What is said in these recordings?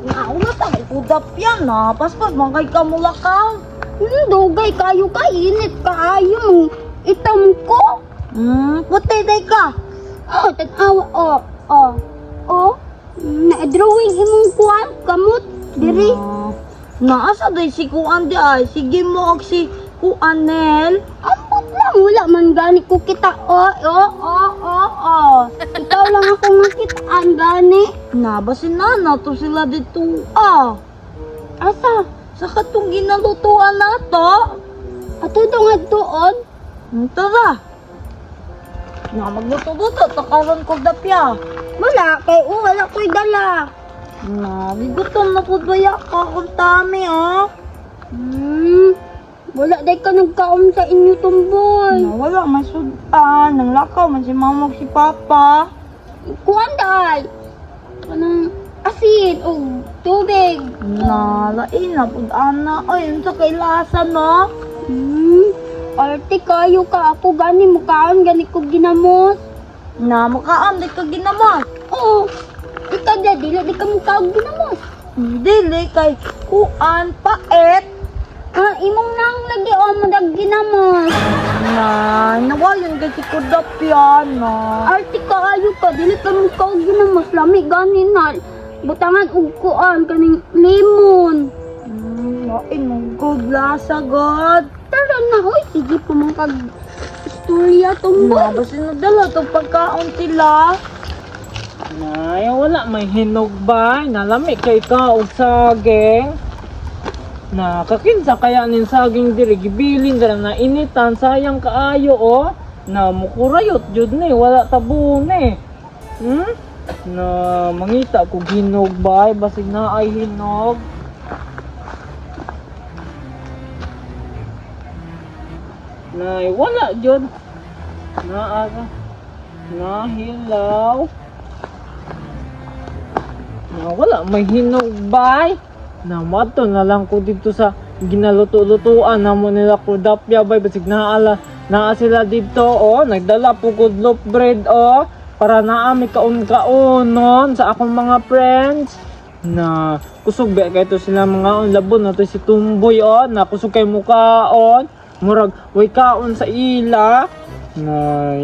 Nauna ta kay kudap yan na. Paspas man kay kamulakaw. Dugay kayo ka, init kaayo mang itam ko. Puti day ka. Oh, tag-awa, oh, oh, oh. Na-drawing imong kuan, kamot, diri. Naasa day si Kuan di ay. Sige mo og si Kuanel. Ambot lang, wala man gani ko kita. Oh, oh, oh, oh, oh. Ikaw lang ako makitaan gani. Na basin na na to sila dito ah. Asa? Sa katong ginalutuan na to. Ato daw nga tuod. Tara. Na magluto-luto ta karon ko dapya. Wala, kay oh, wala ko'y dala. Na, gigutom na pud baya ka kung tami ah. Wala day ka nagkaon sa inyo, tumboy. Na, wala man sudan, nang lakaw man si mama ug si papa. Kuan day. Kanang asin o tubig. Na, lain na pud ana. Ay, unsa kay lasa no? Arte kayo ka ako gani mukaon gani ko ginamos. Na, makaam di ka ginamos. Oo. Ikaw da dili di ka mukaon ginamos. Dili kay kuan paet. Ah, imong nang lagi o madag ginamos. Na, nawalan kay si Kudapya na. Arte kaayo ka dili ka mukaon ginamos lami gani na. Butangan og kuan kaning lemon. Lain mo good lasa god. Tara na hoy, sige pa man kag istorya tumboy. Na, basta nadala tong pagkaon sila. Nay, wala may hinog ba? Nalami kay ka og saging. Na kakinsa kaya nin saging diri gibilin dira na initan sayang kaayo oh. Na mukurayot jud ni wala tabo ni. Na mangita ko hinog ba basig na ay hinog. Nay, wala jud. Na ara. Nahilaw. Na wala may hinog bay. Na mato na lang ko dito sa ginaluto-lutuan namo nila ko dapya bay basig naala naa sila dito oh nagdala po ko loaf bread oh para naa mi kaon-kaonon sa akong mga friends na kusog ba kay to sila mga on labon na to si Tumboy oh na kusog kay mukaon murag way kaon sa ila na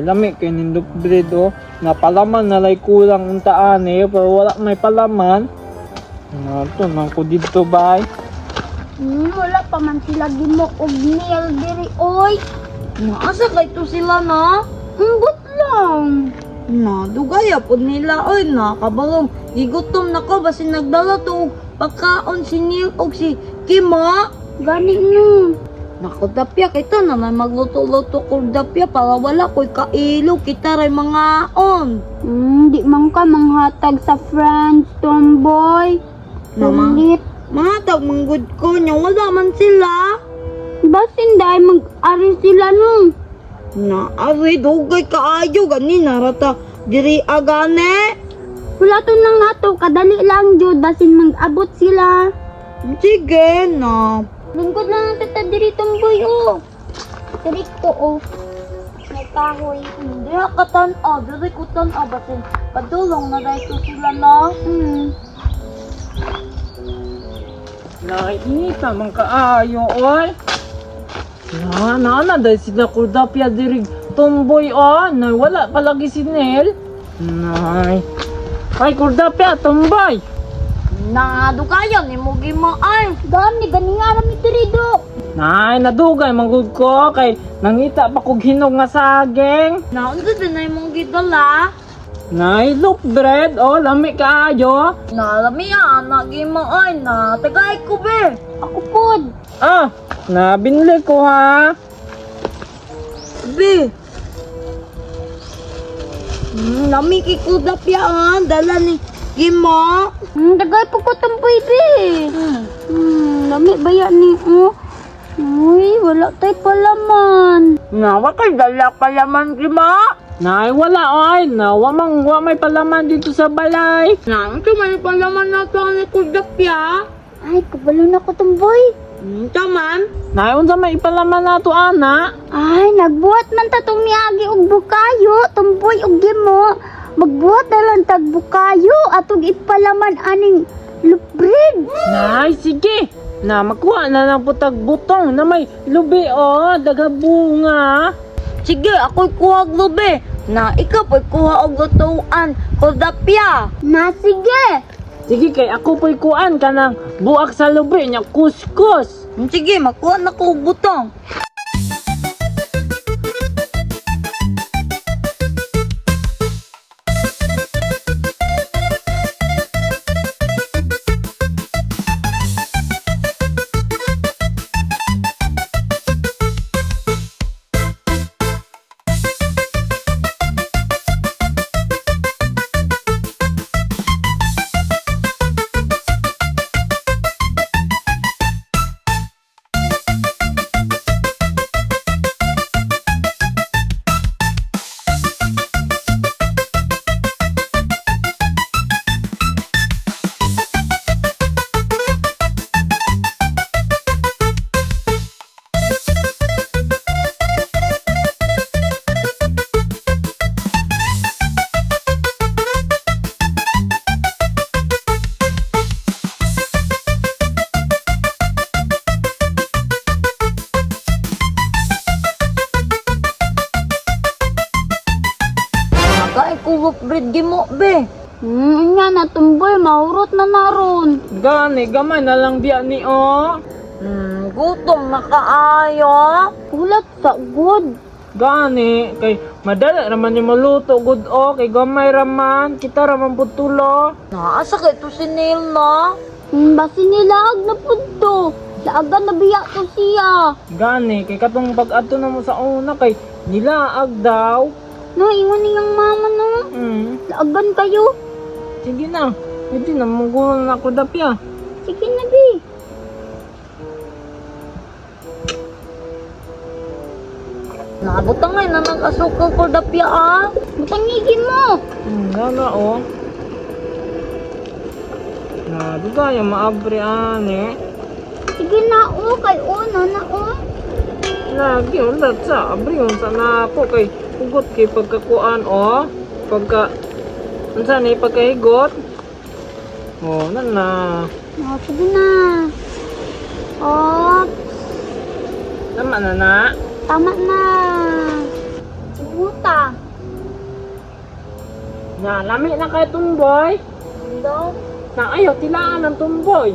lami kay nindot bread oh na palaman na lay kulang untaan eh pero wala may palaman na to nang ko didto bay. Wala pa man sila gimok og meal diri oy. Naasa kay to sila na? Ambot lang. Na, dugaya po nila. Oy, nakabalong. Gigutom na ko, basin nagdala to og pagkaon si Neil og si Kima. Gani no. Nako, dapya, kita naman magluto-luto ko dapya para wala ko'y kailo. Kita ray mga on. Di man ka manghatag sa friends, tomboy. Naman. Kulit. Mga tag manggod ko niya, wala man sila. Basin dahil mag-ari sila no. Na, ari, dugay kaayo, gani narata. Diri agane. Wala to nang nato, kadali lang jud basin mag-abot sila. Sige na. Lingkod lang ang tata diri tomboy oh. Diri ko oh. May kahoy. Hindi ka tan-aw, diri ko tan-aw, basin padulong na dahil to sila na. Nainita man kaayo oy. Na na na dahil sila kudapya diri Tumboy oh na wala palagi si Nel. Nay. Ay kudapya Tumboy. Na, dugayan ni mo gimaan. Gani gani nga rami diri do. Nay nadugay manggod ko kay nangita pa kog hinog nga saging. Na, unsa din na imong gidala? Nay loaf bread oh lami kaayo. Na, lami ah, na gimaan na. Tagay ko be. Ako pod. Ah, nabinli ko ha. Be. Lami kay kudapya ah, dala ni Gimo. Dagay po ko tomboy be. Lami ba yan ni oh? Uy, wala tay palaman. Na, wa kay dala palaman Gimo. Nay wala ay na wa mang wa may palaman dito sa balay. Na, unsa man palaman na to ni kudapya? Ay, kabalo na ko tomboy. Unsa man? Nay unsa may ipalaman nato ana? Ay, nagbuhat man ta tong miagi og bukayo, tumboy og gimo. Magbuhat na lang tag bukayo atong ipalaman aning Lubrid. Nay, sige. Na makuha na lang putag butong na may lubi oh, daga bunga. Sige, ako'y kuha og lubi. Na ikaw po'y kuha og lutuan. Kordapya. Na sige. Sige kay ako po'y kuan kanang buak sa lubi nya kuskus. Sige, makuha na ko og butong. Nakain ko og bread gimo be. Nga na tumboy, mahurot na naron. Gani gamay na lang biya ni oh. Gutom na kaayo. Hulat sa good. Gani kay madala raman ni maluto gud oh kay gamay raman kita raman pud tulo. Naasa kay to si Neil na? Basi nilaag na pud to. Laagan na biya to siya. Gani kay katong pag-adto na mo sa una kay nilaag daw. No, ingon niyang mama no. Laagan kayo. Sige na. Pwede na mugulo na ako dapya. Sige na bi. Nabutangay na ng asukal kordapya ah. Butangigin mo. Nana oh. Na, di kaya maabre ane. Sige na o, kay una na o. Lagi ulat sa abri unsa na ako kay hugot kay pagkakuan oh. Pagka unsa ni pagkahigot. Oh, na na. No, sige na. Oh, Tama na na. tama na. Buta. Na lami na kay tumboy. Daw, Na ayaw tilaan ang tumboy.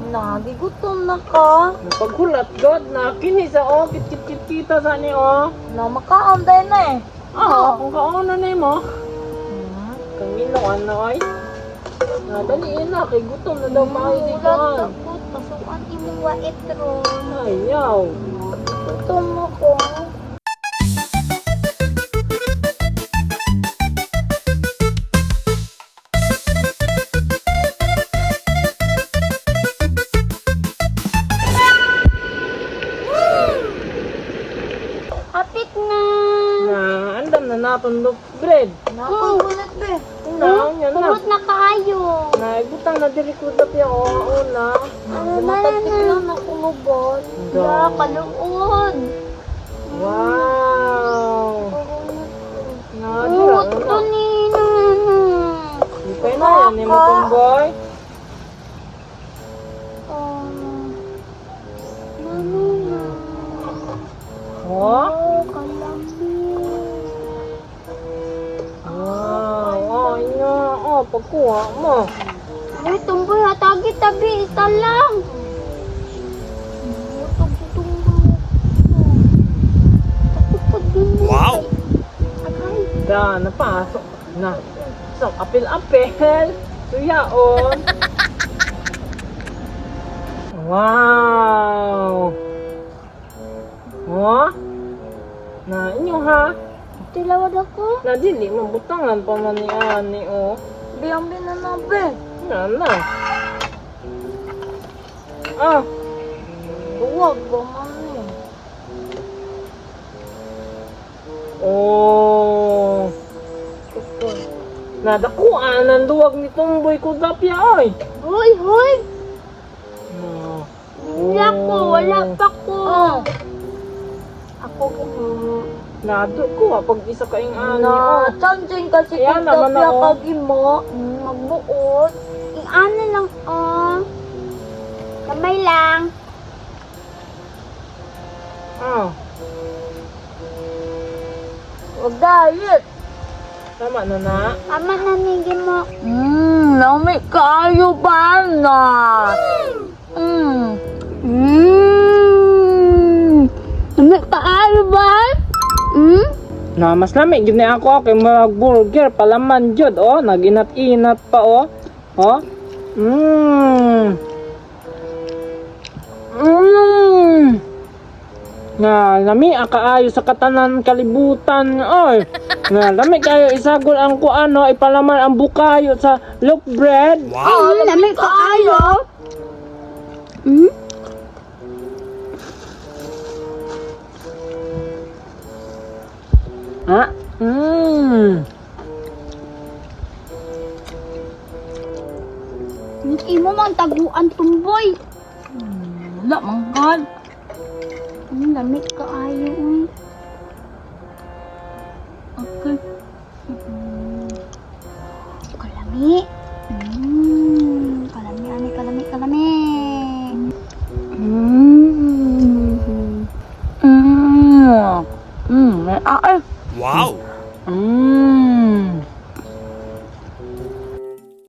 na gigutom na ka. Napaghulat god na kini sa oh kit kit kit kita sa ni oh. Na makaon din eh. Ah, kung kaon na nimo. Kang ano ay. Na dali na kay gutom na daw maayo si Hulat kuan. takot. Pasukan imong wait ron. Ayaw. Gutom ako. Kapit na. Na andam na naton loaf bread. Na ako'y gulat be. Na unya na. Kurot na kaayo. Na ibutang na diri ko dapya oh una. Ano na Matagpik na. na na kulubot. Ya, kaluod. Wow. Na dira Kurot na. to ni na. Ipay na yan ni mo tumboy. Oh. Mama na. Oh. Oh, kalami. Wow, oh, ina, oh, pagkuha mo. Uy, tumboy, hatagi tabi, isa lang. Butog si tumboy. Ako pa din. Wow! Agay. Da, napasok na. So, apel-apel. Suyaon. Wow! Oh? Na inyo ha? Tilawad ako. Na dili mabutangan pa man ni ani oh. Biyang na na be. Na na. Ah, Huwag ba man eh. oh. Nadakuan ang duwag ni Tumboy ko dapya oy. Hoy, hoy! No. Wala ko, wala pa ko. Oh. Ako gino. Nado ko ah, pag isa ka ing ani Na, oh. chancing kasi Ayan, naman kordapya ako. kagimo. Magbuot. Iana lang, oh. Tama na na. Tama na ni Gimo. Lami kaayo ba na? Lami kaayo ba? Hmm? Na mas lami gyud ni ako kay murag burger palaman jud oh, naginat-inat pa oh. Oh. Na lami ang kaayo sa katanan kalibutan oy. Na lami kayo isagol ang kuano ipalaman ang bukayo sa loaf bread. Wow. Lami kaayo. Ha? Imo man taguan tumboy. Wala man god. Ang lami kaayo uy. Okay. Kalami. Kalami ani kalami kalami. Ay. Wow!